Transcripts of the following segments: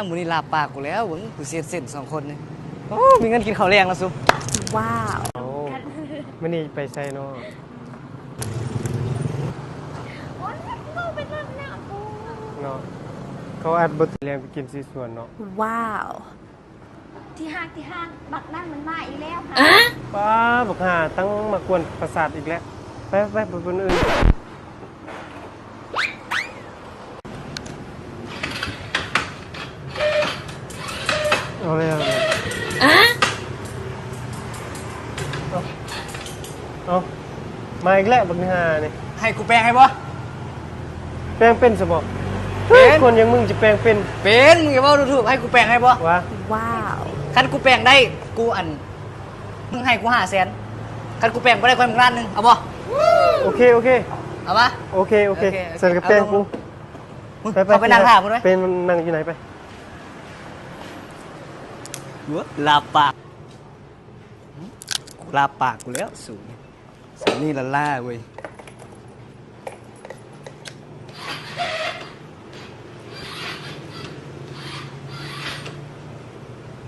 ມື້ນີ້ລາບປາກກູແລ້ວ ເບິ່ງກູເສດເສັ້ນສອງຄົນນີ້. ໂອ້ ມີເງິນກິນເຂົ້າແລງແລ້ວຊຸ. ວ້າວ ເອົ້າ ມື້ນີ້ໄປໃສເນາະ? ໂອ້ຍ ເວົ້າໄປເລີຍນະ ເນາະ ເຂົາອັດບໍ່ແລງໄປກິນສີສວນເນາະ. ວ້າວ ທີ່ຮັກ ທີ່ຮັກ ບັກນັ້ນມັນມາອີກແລ້ວຫາ. ປ້າ ບັກຫ່າ ຕັ້ງມາກວນປະສາດອີກແລ້ວ. ໄປ ໄປ ໄປບ່ອນອື່ນ. ເອົາແລ້ວ ເອົາ ເອົາ ມາອີກແລ້ວບັກຫ່ານີ້. ໃຫ້ກູແປງໃຫ້ບໍ່? ແປງເປັນຊະບໍ່? ເປັນ. ຄົນຢ່າງມຶງຈະແປງເປັນ? ເປັນ. ມຶງຢ່າເວົ້າດູຖູກ. ໃຫ້ກູແປງໃຫ້ບໍ່? ວ່າ ວ້າວ ຄັນກູແປງໄດ້ ກູ ອັນ ມຶງໃຫ້ກູຫ້າແສນ. ຄັນກູແປງບໍ່ໄດ້ ຂ້ອຍໃຫ້ມຶງລ້ານໜຶ່ງ. ເອົາບໍ່? ໂອເຄ ໂອເຄ ເອົາປະ? ໂອເຄ ໂອເຄ ໂອເຄ ຊັ້ນກະແປງກູ. ໄປ ໄປ ເຂົ້າໄປນັ່ງຖ້າພຸ້ນເວີຍ. ເປັນ ນັ່ງຢູ່ໃນໄປ. ໂອ້ຍ ລາບປາກ ລາບປາກກູແລ້ວສູ. ສາວນີ້ລະລ້າເວີຍ.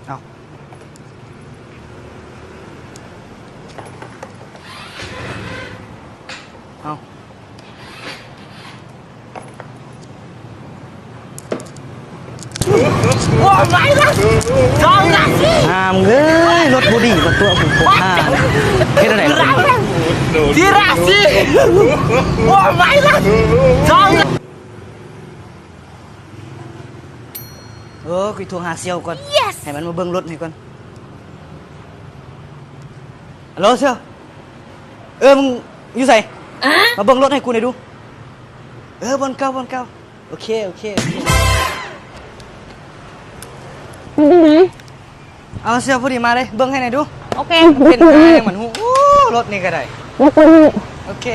ເອົາ ເອົາ. ຫ້າມເອີຍ ລົດບໍ່ດີ ມາຕົວະກູໂຄດຫ້າມ. ເຮັດແນວໃດລະ? ເອີ ກູໂທຫາສ່ຽວກ່ອນ ໃຫ້ມັນມາເບິ່ງລົດໃຫ້ກ່ອນ. ຮັລໂຫຼ ສ່ຽວ. ເອີ ມຶງຢູ່ໃສ? ມາເບິ່ງລົດໃຫ້ກູໜ່ອຍດູ. ເອີ ບ່ອນເກົ່າ ບ່ອນເກົ່າ. ໂອເຄ ໂອເຄ ໂອເຄ. ເປັນຈັ່ງໃດ? ເອົາ ສ່ຽວ ພໍດີມາເລີຍ ເບິ່ງໃຫ້ໜ່ອຍດູ. ໂອເຄ ເປັນຫຍັງມັນຮູ້. ໂອ້ ລົດນີ້ກະໄດ້. ໂອເຄ.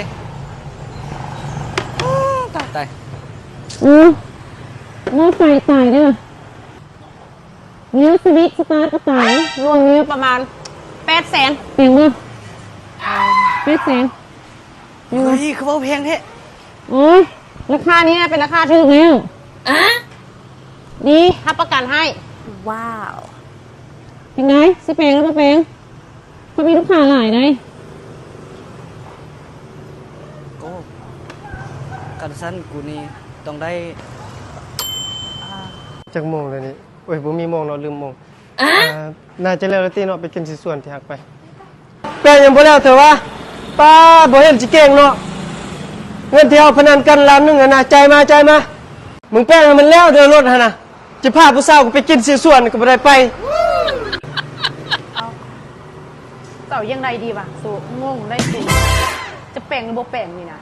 ໂອ້ ຕາຍ ຕາຍ. ອື ລົດໄຟຕາຍເດີ້. ເນວສະວິດສະຕາດກະຕາຍ. ລວມນີ້ປະມານແປດແສນ. ແພງບໍ່? ແປດແສນ. ເຮີ້ຍ ຄືເວົ້າແພງແທ້. ໂອ້ຍ ລາຄານີ້ເປັນລາຄາຖືກແລ້ວ. ອະ ດີ ຮັບປະກັນໃຫ້. ວ້າວ ຈັ່ງໃດ ຊິແປງຫຼືບໍ່ແປງ? ເພາະມີລູກຄ້າຫຼາຍໃດ. ໂອ້ ຄັນຊັ້ນກູນີ້ຕ້ອງໄດ້. ຈັກໂມງແລ້ວນີ້? ໂອ້ຍ ບໍ່ມີໂມງເນາະ ລືມໂມງ. ອາ ໜ້າຈະແລ້ວແລ້ວຕິເນາະ ໄປກິນສີສວນທີ່ຮັກໄປ. ແປງຍັງບໍ່ແລ້ວເທື່ອຫວາ? ປ້າ ບໍ່ເຫັນຊິເກັ່ງເນາະ. ເງິນທີ່ເຮົາພະນັນກັນລ້ານໜຶ່ງຫັ້ນນະ ຈ່າຍມາ ຈ່າຍມາ. ມຶງແປງໃຫ້ມັນແລ້ວເດີ້ ລົດຫັ້ນນະ. ຈະພາຜູ້ສາວໄປກິນສີສວນກະບໍ່ໄດ້ໄປ. ເອົາ ເຈົ້າຈັ່ງໃດດີຫວາ? ໂຊ ງົງໄດ໋ ຈະແປງຫຼືບໍ່ແປງນີ້ນະ.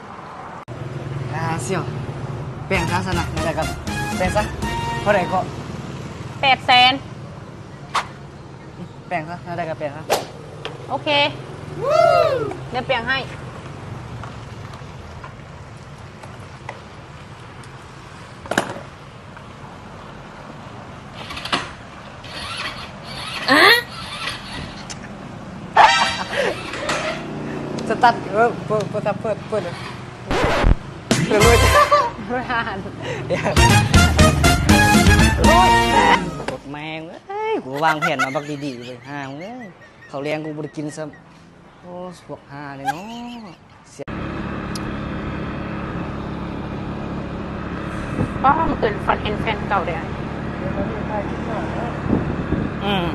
ອາ ສ່ຽວ ແປງຊະຊັ້ນນະ. ແນວໃດກະແປງຊະ. ເທົ່າໃດເກາະ? ແປດແສນ. ແປງຊະ ແນວໃດກະແປງຊະ. ໂອເຄ ດຽວແປງໃຫ້. ສະຕັດ ເອີ ເປີດ ເປີດ ເປີດ ເປີດ. ໂຄດແມ່ງເອີຍ ກູວາງແຜນມາບັກດີໆເລີຍ ຫ່າເອີຍ. ເຂົ້າແລງກູບໍ່ໄດ້ກິນຊ້ຳ. ໂອ້ ພວກຫ່ານີ້ເນາະ. ປ້າ ມື້ຄືນຝັນເຫັນແຟນເກົ່າເດ້. ອືມ